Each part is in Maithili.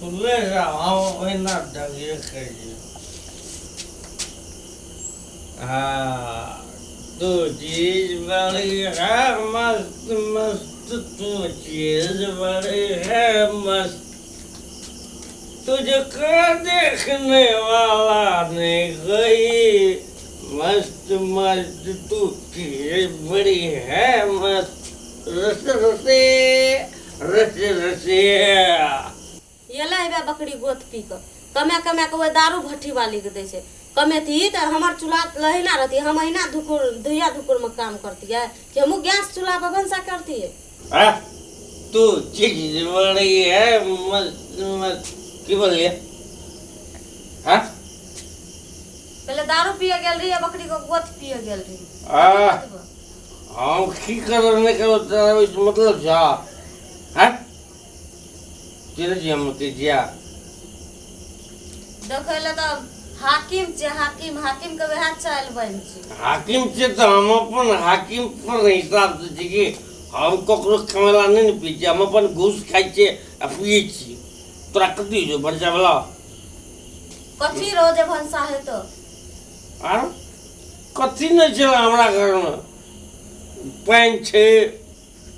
शुरुए से हम ओहिना ढंगे खाइ छी। हाँ, तू चीज बड़ी है मस्त मस्त, तू चीज बड़ी है मस्त, तुझको देखने वाला नहीं कोई, मस्त मस्त तू चीज बड़ी है मस्त, रस रसे रस रसे। एलै हेबे बकरी गोत पी कऽ कमा कमा कऽ ओहि दारू भट्ठी वाली के दै छै। कमेती तऽ हमर चूल्हा लहिना रहती, हम अहिना धुकुर धुइया धुकुर में काम करतियै कि हमहूँ गैस चूल्हा पर भनसा करतियै। आ, तू चीज बड़ी है मस्त मस्त, की बोलिए? हाँ? पहले दारू पिए गेल रही, बकरी को गोत पिए गेल रही। आ, हम की करो नहीं करो तेरा इस मतलब जा। हाँ? तेरे जी हम के जिया। देखै लए तऽ हाकिम छै, हाकिम, हाकिम के वएह चालि बनि छै। हाकिम छै तऽ हम अपन हाकिम पर हिसाब से छै कि हम ककरो कमेला नहि ने पी छियै, हम अपन घूस खाइ छियै आ पियै छियै। तोरा कथी छौ भनसा वाला? कथी रोजे भनसा हेतौ? आर कथी नहि छै हमरा घरमे? पानि छै,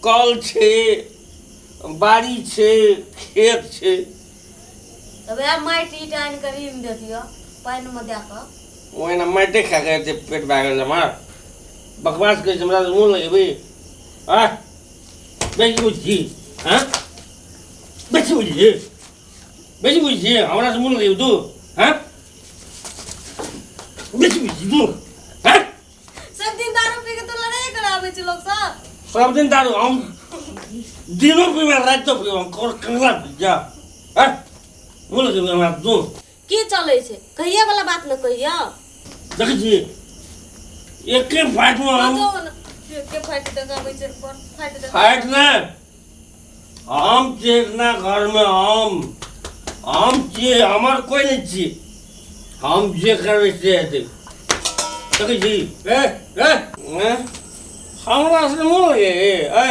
कल छै, बाड़ी छै, खेत छै। तऽ वएह माटि ईट आनि कऽ ऋण देतियौ पानिमे दए कऽ। ओहिना माटिए खा कऽ एते पेट भए गेल हमर। बकवास करै छै हमरा मुँह लगेबै? आँय बेसी बुझै छी? आँय बेसी बुझै छी? बेसी बुझै छी? हमरा से मुँह लगेबै तू? आँय बेसी बुझै छी तू? आँय सब दिन दारू पी के तू लड़ाई कराबै छै लोक सब। सब दिन दारू हम दिनो पीबै रातिो पीबै, हम ककरा पी जा? आँय मुँह लगेबै हमरा तू? की चलै छै कहिए वाला बात न कहियो। देखै छी एके फाइट में हम एके फाइट देखाबै छै, बड़ फाइट देखाबै। फाइट ने हम छियै ना घर में, हम छियै, हमर कोई नहीं छियै, हम जे करबै से हेतै। देखै छी? ए, ए। ए, हमरा से मुँह लगे, ए,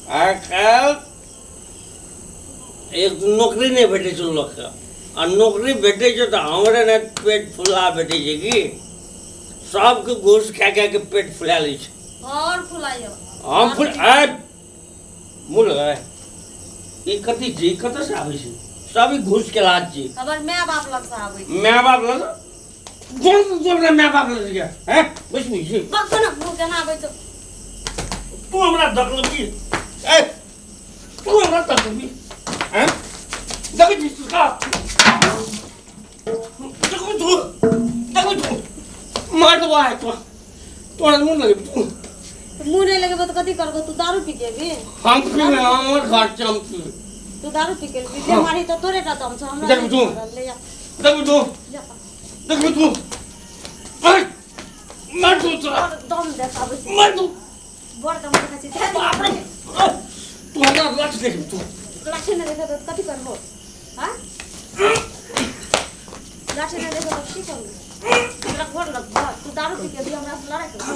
आइ काल्हि एक नौकरी नहि भेटै छै लोकके, आ नौकरी भेटै छै तऽ हमरे ने पेट फुला भेटै छै कि सबके घूस खा खा के पेट फुला लै छै। और फुलाइयो। हम फुल आय मुँह लगाय। ई कथी छै? ई कतऽसँ आबै छै? सब ई घूस के लाज छै। हमर my बाप लगसँ आबै छै। My बाप लग? कोन तोरा my बाप लग छै? हैं? बैस बुझ। बक ना मुँह केना आबै छौ? तू हमरा धकलबी? ए, तू हमरा धकलबी? हैं? देखै छी का? देखू तू, देखू तू। मार देबो आइ तोरा। तोरा मुँह लगेबी तू। मुँह नहि लगेबो तऽ कथी करबो? तू दारू पी के एबही? हम पीबै, हमर घर छै, हम पीबै। तू दारू पी के एबही? जे मारही तऽ तोरे टा दम छौ, हमरा देखू तू। ले जा। देखू तू। जा। देखू तू। ऐ, मार दू तोरा। बड़ दम देखाबै छै। मार दू। बड़ दम देखाबै छै। बाप रे। ऐ, तू हमरा लाठी देखबी तू। लाठी नहि देखेबो तऽ कथी करबो? हाँ? लाठी नहि देखेबो तऽ की करबो? तोरा गोर लगबो? तू दारू पी के अभी हमरा से लड़ाई करबो?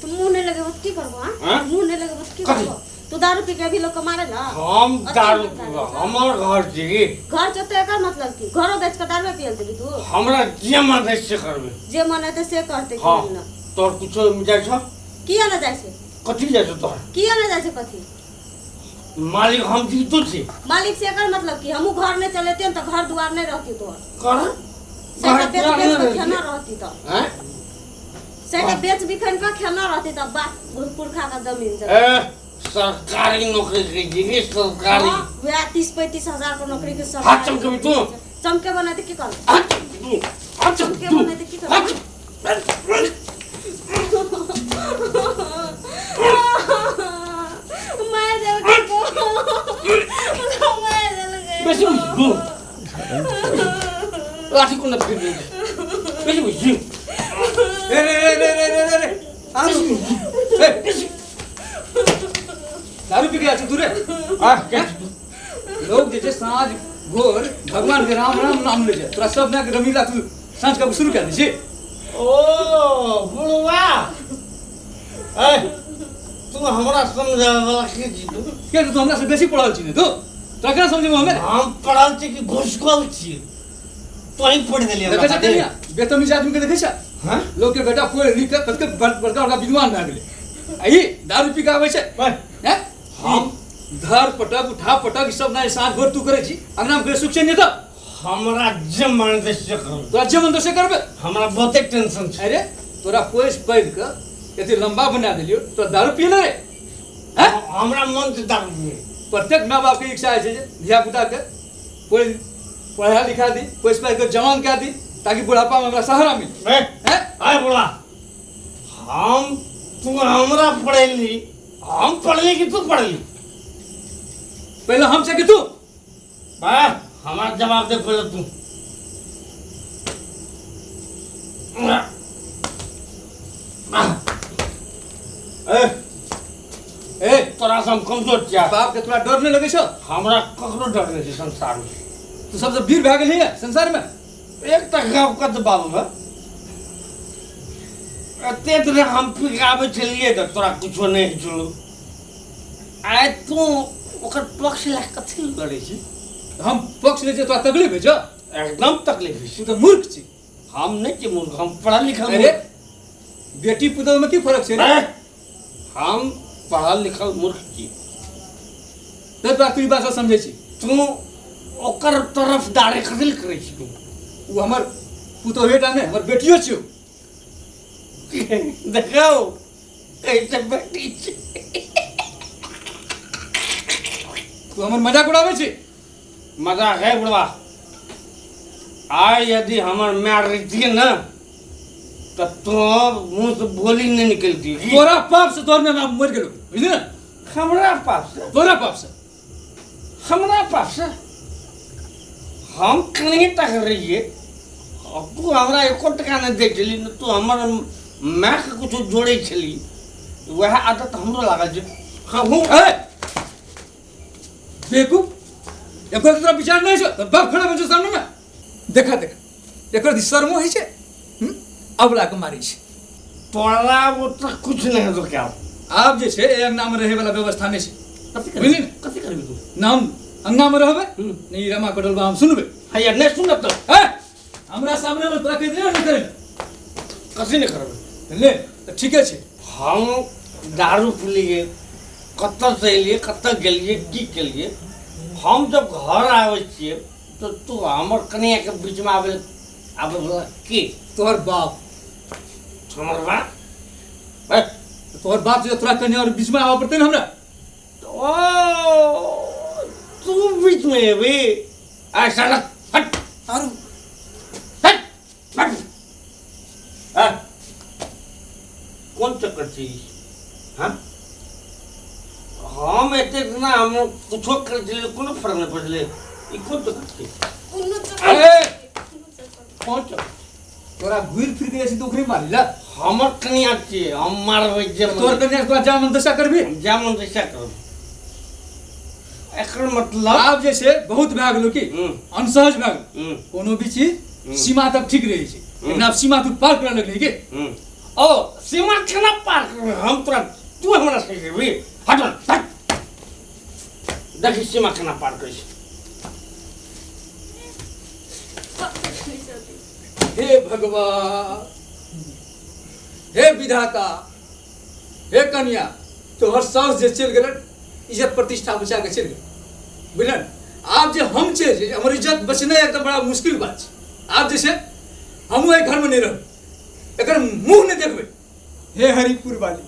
तू मुँह नहि लगेबो तऽ की करबो? हाँ? हाँ? मुँह नहि लगेबो तऽ की कथी? करबो? तू दारू पी के अभी लोग के मारे ला? हम अथी दारू नहि पीबो, दारू। हमर घर छै की? घर छै तऽ एकर मतलब की? घरो बेच के दारूए पियल देबी तू? हमरा जे मन हेतै से करबै। जे मन हेतै से करतै हाँ। कि ने? तोहर कुछो जाइ छौ? किया नहि जाइ छै? कथी जाइ छौ तोहर? किया नहि जाइ छै कथी? मालिक हम जीतो छी। मालिक से एकर मतलब की? हमहूँ घर नहि चलेतियै ने तऽ घर दुआर नहि रहती तोहर। कर? से तऽ घर बेच दुआर बेच नहि कऽ रहती? खेना रहती तऽ। आँय? से तऽ बेच बिखन कऽ खेना रहती तऽ बाप पुरखा के जमीन जमीन। ए, सरकारी नौकरी के जी, सरकारी। हाँ, वएह 30-35 हजार के नौकरी के सरकारी। हाथ चमकेबी तू? चमकेबो नहि तऽ की करबो? हाथ चमकेबी तू? हाथ चमकेबी तू? चमकेबो नहि तऽ की करबो? हाथ मारि देलकै को। मारि देलकै। बेसी बुझी तू? लाठी कोना फेंक देलकै? बेसी बुझी? रे रे रे रे रे रे रे, आरू। ए, दारू पी के आयल छी तू रे? आ, के छी तू? लोग जे छै साँझ भोर भगवान के राम राम नाम लै छै, तोरा सब ना के रमीला तू साँझ के शुरू कए दै छी। ओ बुढ़वा, ए, तू हमरा समझाबै वाला के छी तू? के तू हमरा से बेसी पढ़ल छी ने तू? तोरा केना समझेबो हमे? हम पढ़ल छी कि घुसखोर छी? तोही पढ़ि देलियै देखै हमरा छै कनिया, बेतमीज आदमी के देखै छै? हाँ? लोग के बेटा पढ़ि लिख के कतेक बड़का बड़का विद्वान भए गेलै, आ ई दारू पी के आबै छै। हैं? हम धर पटक उठा पटक ई सब नहि साँझ भोर तू करै छी, अंगना मे सुख छै नहि तऽ? हमरा जे मन दे से करबै। तोरा जे मन दे से करबै? हमरा बहुते टेंशन छै। अरे तोरा पोसि पालि के एते लम्बा बना देलियौ, तोरा दारू पिए ले रे? हैं? हमरा मन से दारू पिए। प्रत्येक माय बाप के इच्छा होइ छै जे धिया पुता के कोई पढ़ा लिखा दी, पोसि पालि के जवान कए दी, ताकि बुढ़ापा में हमरा सहारा मिले। ए, हैं? आय बोला हम तू हमरा पढ़ेली, हम पढ़ली कि तू पढ़ली? पहले हम छै कि तू? वाह, हमारा जवाब दे पहले तू। ए, ए, तोरा से हम कमजोर छियै। बाप के तोरा डर नहीं लगै छौ? हमरा ककरो डर नहीं छै संसार में। तू सबसे वीर भए गेलही है संसार में। एक तऽ गप कत बाबू है, एते दिन हम पिकाबै छलियै तऽ तोरा कुछो नहि होइ छलौ, आइ तू ओकर पक्ष लए कथी लड़ै छी? हम पक्ष लै छियै तोरा तकलीफ होइ छौ? एकदम तकलीफ होइ छै। तू तऽ मूर्ख छी। हम नहि छी मूर्ख, हम पढ़ल लिखल अरे मूर्ख। बेटी पुतोह में की फर्क छै रे? ए, हम पढ़ल लिखल मूर्ख छी। तै तोरा तू ई बात सब समझै छी? तू ओकर तरफदारी कथी लए करै छी तू? ओ हमर पुतोहे टा नहि, हमर बेटियो छियौ। देखौ कैसे बेटी छै। तू हमर मजाक उड़ाबै छी? मजाक है बुढ़वा, आइ यदि हमर माय रहितियै ने तऽ तोहर मुँह से बोली नहि निकलती। तोरा पाप से तोहर माय मरि गेलौ, बुझली ने? हमरा पाप से? तोरा पाप से। हमरा पाप से? हम कनिए तक रहियै, तू हमरा एको टका नहि दै छली, ने तू हमर मायके कुछो जोड़ै छली, वएह आदत हमरो लागल छै। हमहूँ बेवकूफ, एकर तोरा विचार नहि छौ? तोहर बाप खड़ा भेल छौ सामने में। देखा देखा एकर शर्मो होइ छै, अबला के मारै छै। तोरा ओतऽ कुछ नहि हेतौ क्या? आब जे छै एहि अंगना में रहै वाला व्यवस्था नहि छै। कथी बुझली करबी? ने? कथी करबी तू? ना हम अंगना में रहबै ने ई रमा कटलबा हम सुनबै। हैया नहि सुनब तऽ ए, हमरा सामने में तोरा कहि देलियौ नहि करै। कथी नहि करबै? ले तऽ ठीके छै। हम दारू पीलियै, कतऽ से एलियै, कतऽ गेलियै, की केलियै? हम जब घर आबै छियै तऽ तू हमर कनियाके बीचमे आबै आबै वला के? तोहर बाप। हमर बाप? ए, तोहर बाप जे तोरा कनिया और बीचमे आबऽ पड़तै ने हमरा? ओ तू बीचमे एबी? आय साला हट आरू हट हट। ए, कोन चक्कर छै ई? हाँ? हम एते दिना हम कुछो करै छलियै, कोनो फर्क नहि पड़लै, ई कोन चक्कर छै? कोनो चक्कर ए! कोनो चक्कर। कोन चक्कर? तोरा घुरि फिर के जाइ छै तऽ ओकरे मारी ला। हमर कनिया छियै, हम मारबै जे मन। तोहर कनिया तोरा जा मन दशा करबी? हम जा मन तैसा करब। एकर मतलब आब जे छै बहुत भए गेलो की अनसहज भए गेलो। कोनो भी चीज सीमा तक ठीक रहै छै, लेकिन आब सीमा तू पार करऽ लगली की? ओ सीमा केना पार करबै हम तोरा? तू हमरा सिखेबी? हट हट, देखी सीमा केना पार करै छै। हे भगवान, हे विधाता, हे कन्या, तोहर साउस जे चलि गेलन इज्जत प्रतिष्ठा बचा के चलि गेल, बुझलन? आब जे हम छै जे हमर इज्जत बचनाइ एकदम बड़ा मुश्किल बात छै। आब जे छै हमहूँ एहि घरमे नहि रहबै, एकर मुँह नहि देखबै। हे हरिपुर वाली,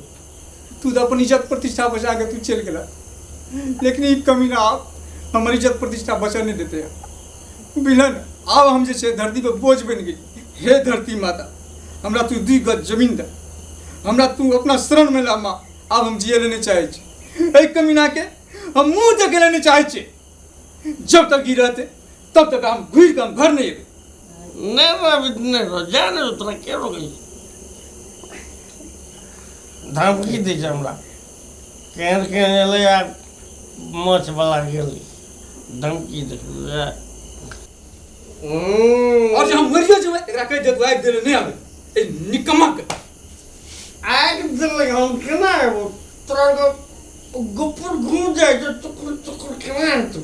तू तो अपन इज्जत प्रतिष्ठा बचा के तू चल गया, लेकिन ई कमीना आप हमर इज्जत प्रतिष्ठा बचा नहीं देते हैं, बुझलन? आब हम जे छै धरती पर बोझ बनि गेली। हे धरती माता, हमरा तू 2 गज जमीन दे, हमरा तू अपना शरण में ला माँ। आब हम जिए ले नहीं चाहे छी, एहि कमीना के हम मुँह देखे ले नहीं चाहे छी। जब तक ई रहते तब तक हम घुरि के हम घर नहीं एबै। नहि रहबै नहि रह, जा ने तोरा के रोकै छै? धमकी दै छै हमरा, केहन केहन एलै आ माछ वाला गेलै, धमकी दै छै। और जे हम मरियो जेबै एकरा कहि देतौ आगि देले नहि आबै, ए निकम्मा के आगि देलक हम केना एबो? तोरा गुपुर घूम जाइ छै, टुकुर टुकुर केना हेतौ?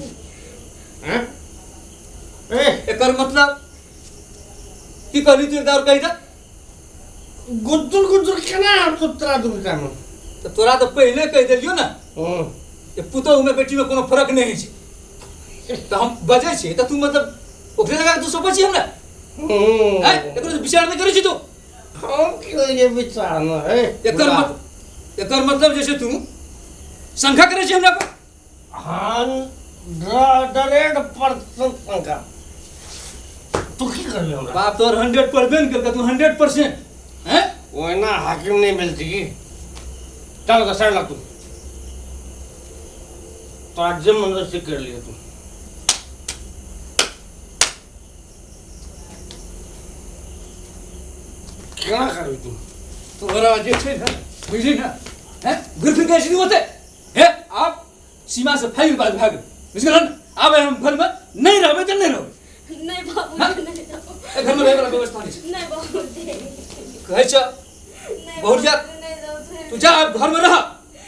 एकर मतलब की कहली तू? एक कही दे। गुज्जुर गुज्जुर केना हेतौ तोरा दुनूटामे? तऽ तोरा तऽ पहिले कहि देलियौ ने जे पुतोहुमे बेटीमे कोनो फर्क नहि होइ छै। तऽ हम बजै छी तऽ तू मतलब ओकरे लगा तू सोचै छी हमरा? आँय, एकरो विचार नहि करै छी तू? हम की लिए विचार न है। एकर मत एकर मतलब जे छै तू शंका करै छी हमरा पर? 100% शंका। तू की करबी हमरा? बाप तोहर 100 परबे ने केलकै, तू 100% हैं? ओहिना हाकिम नहि भेल छी की? चल तऽ साइड लग तू, तोरा जे मन रहै से कर लिअ तू। केना करबी तू? तोहरा जे छै ने, बुझली ने, हैं, घुरि फिर के छी ओते। हे, आब सीमा से फैल बात भए गेल, बुझि गेल ने? आब हम घरमे नहि रहबै तऽ नहि रहबै। नहि बाबूजी, नहि जाउ। ए, घरमे रहै वाला व्यवस्था नहि छै। नहि बाबूजी। कहै छ नहि बहुत जा- बाबूजी, नहि जाउ, छोड़ि तू जा, आब घरमे रह,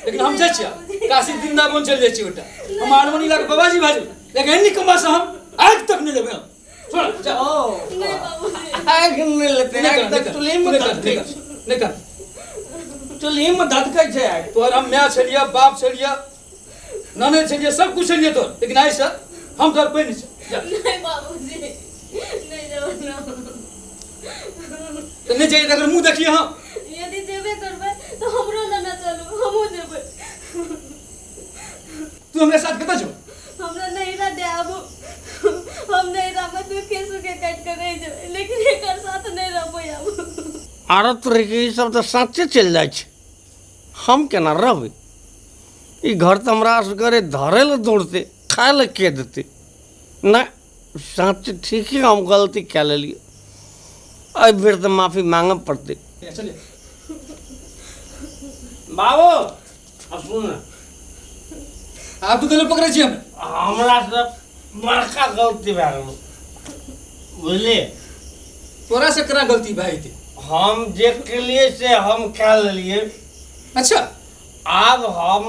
लेकिन हम जाइ छियै काशी वृंदावन चलि जाइ छियै। ओटा हम आरमनी लऽ कऽ बाबाजी भए जेबै, लेकिन एहन कमा से हम आज तक नहि लेबै। हम छोड़, जा। नहि बाबूजी। आगि नहि लेतै। नहि आगि कर, तऽ नहि कर, चुल्हीमे नहि कर, धधकै नहि छै। कर, नहि कर। चुल्हीमे धधकै छै आगि। तोहर हम माय छलियै, बाप छलियै, ननद छलियै, सब कुछ छलियै तोहर, लेकिन आइसँ हम तोहर कोइ नहि छै। जा। नहि बाबूजी, नहि जाउ ना। तऽ नहि जाइए तकर मुँह देखिए हम। यदि जेबे करबै तऽ हमरो लेने चलू, हमहूँ जेबै। तू हमरा साथ कतऽ जो? हमरा नैहरा दे आबू। हम नैहरामे दुखे सुखे काटि कऽ रहि जेबै, लेकिन एकर साथ नहि रहबै आब। आरो तोरे ई सब तऽ साँचे चलि जाइ छै, हम केना रहबै? ई घर तऽ हमरा असगरे धरै लए दौड़तै, खाय लए के देतै? नहि, साँचे ठीके हम गलती कए लेलियै। एहि बेर तऽ माफी मांगऽ पड़तै। चलिए। बाबू, आ सुन ने। आब तू कहियो पकड़ै छी हम? हमरा से बड़का गलती भए गेल, बुझलियै? तोरा से केना गलती भए जेतै? हम जे केलियै से हम कए लेलियै। अच्छा। आब हम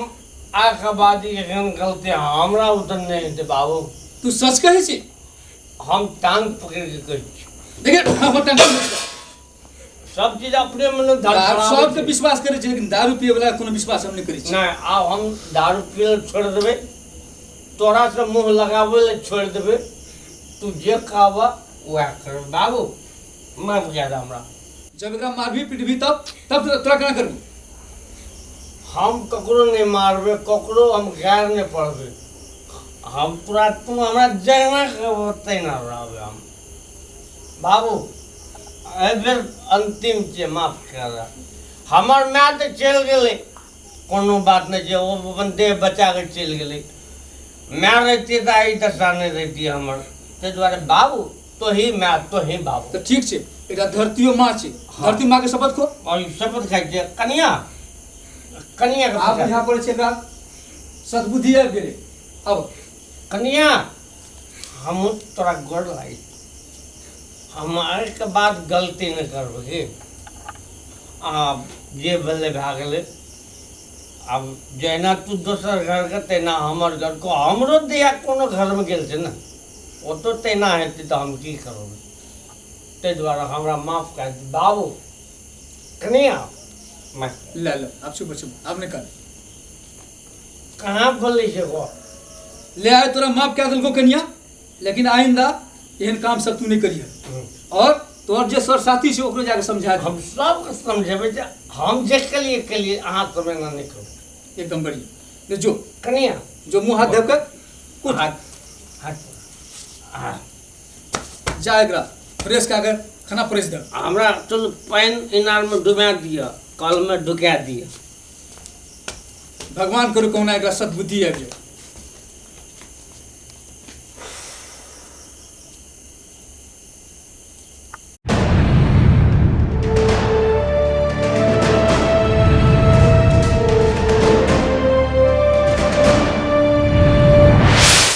आके बाद एहन गलती हमरा उधर नहि हेतै बाबू। तू सच कहै छी? हम टांग पकड़ि के कहै छी। देखिए, हमर टांग सब चीज अपने मने सबके विश्वास करै छी, लेकिन दारू पियै वाला कोनो विश्वास हम नहि करै छी। नहि, आब हम दारू पियै लए छोड़ि देबै, तोरा से मुँह लगाबै लए छोड़ि देबै, तू जे कहबह वएह करबै। बाबू, माफ कए दे हमरा। जब एकरा मारबी पिटबी तब तब तोरा केना करबी? हम ककरो नहि मारबै, ककरो हम गैर नहि पड़बै। हम तोरा, तू हमरा जहिना कहबह तहिना रहबै हम। बाबू, एहि बेर अन्तिम छै, माफ कए दे। हमर माय तऽ चलि गेलै, कोनो बात नहि छै, ओ अपन देह बचा कऽ चलि गेलै। माय रहितियै तऽ आइ दशा नहि रहितियै हमर। ताहि दुआरे बाबू, तोही माय तोही बाबू। तऽ ठीक छै, एकटा धरतियो माँ छै, धरती माँ के शपथ खो। और ई शपथ खाइ छियै। कनिया, कनिया के आब पूजा। बुझा पड़ै छै एकरा सद्बुद्धि आबि गेलै अब। कनिया, हमहूँ तोरा गोर लागै छी। हम एहिके बाद गलती नहि करबै की। आब जे भेलै भए गेलै। आब जहिना तू दोसर घरके तहिना हमर घरके, हमरो दिया कोनो घरमे गेल छै ने, ओतऽ तहिना हेतै तऽ हम की करबै? ताहि दुआरे हमरा माफ कए दे बाबू। कनिया, माफ कए। ले ले, आब चुप चुप, आब नहि कर। कहाँ बोलै छै गो? ले आय, तोरा माफ कए देलको कनिया, लेकिन आइंदा एहन काम सब तू नहि करिहे और तोहर जे सर साथी छै ओकरो जाके समझा दे। हम सबके समझेबै जे हम जे केलियै केलियै, अहाँ सब एना नहि करू। एकदम बढ़िया। ले जो। कनिया। जो मुँह हाथ धोके कुछ हाथ हाथ हाथ। जा, एकरा फ्रेश कए के खाना परोसि दे। हमरा चलू पानि इनारमे डुबा दिअ, कलमे डुका दिअ। भगवान करू कहुना एकरा सद्बुद्धि आबि जाए।